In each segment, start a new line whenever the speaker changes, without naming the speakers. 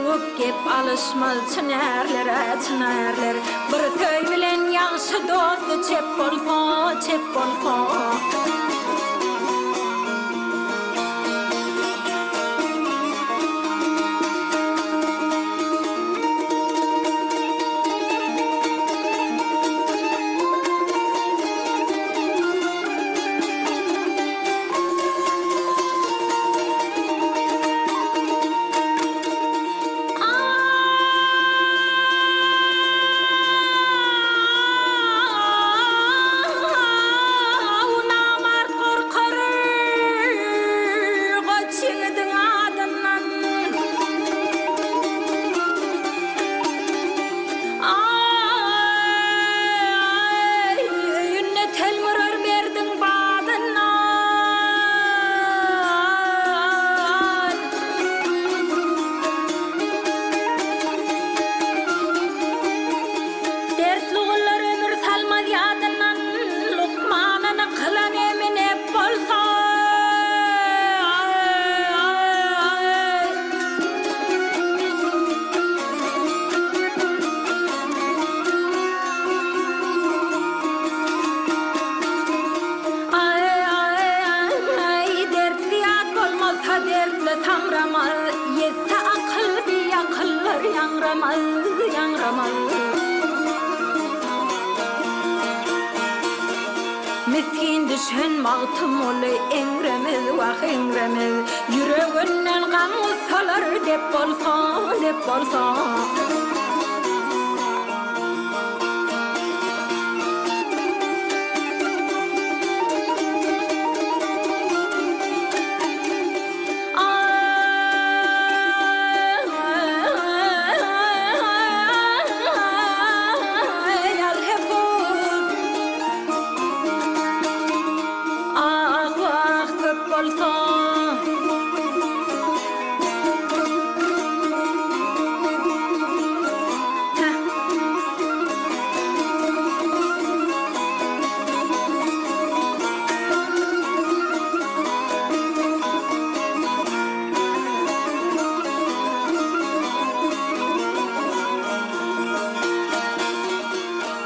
Köp gep alyşmaz çyn ärler-ä, çyn ärler. Bir söý bilen ýagşy dosty çep bolsa, çep bolsa. Aw, namart gorkar goç ýigidiň adyndan. Aý, öýünde telmurar merdiň badyndan. Dertli gullar ömür salmaz ýadyndan, Lukmanyny kylan emi nep bolsa. Aý, dertli ýat bolmasa dertli samramaz, Ýetse akyl biakyllar ýaňramaz, ýaňramaz. Misgin düşen Magtymguly eňremez, wah, eňremez, Ýüreginden gam-gussalar dep bolsa, dep bolsa. Ah, wah, köp bolsa.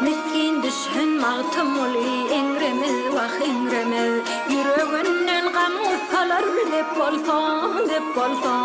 Misgin düşen Magtymguly eňremez, wah, eňremez, Ýüreginden gam-gussalar dep bolsa, dep bolsa.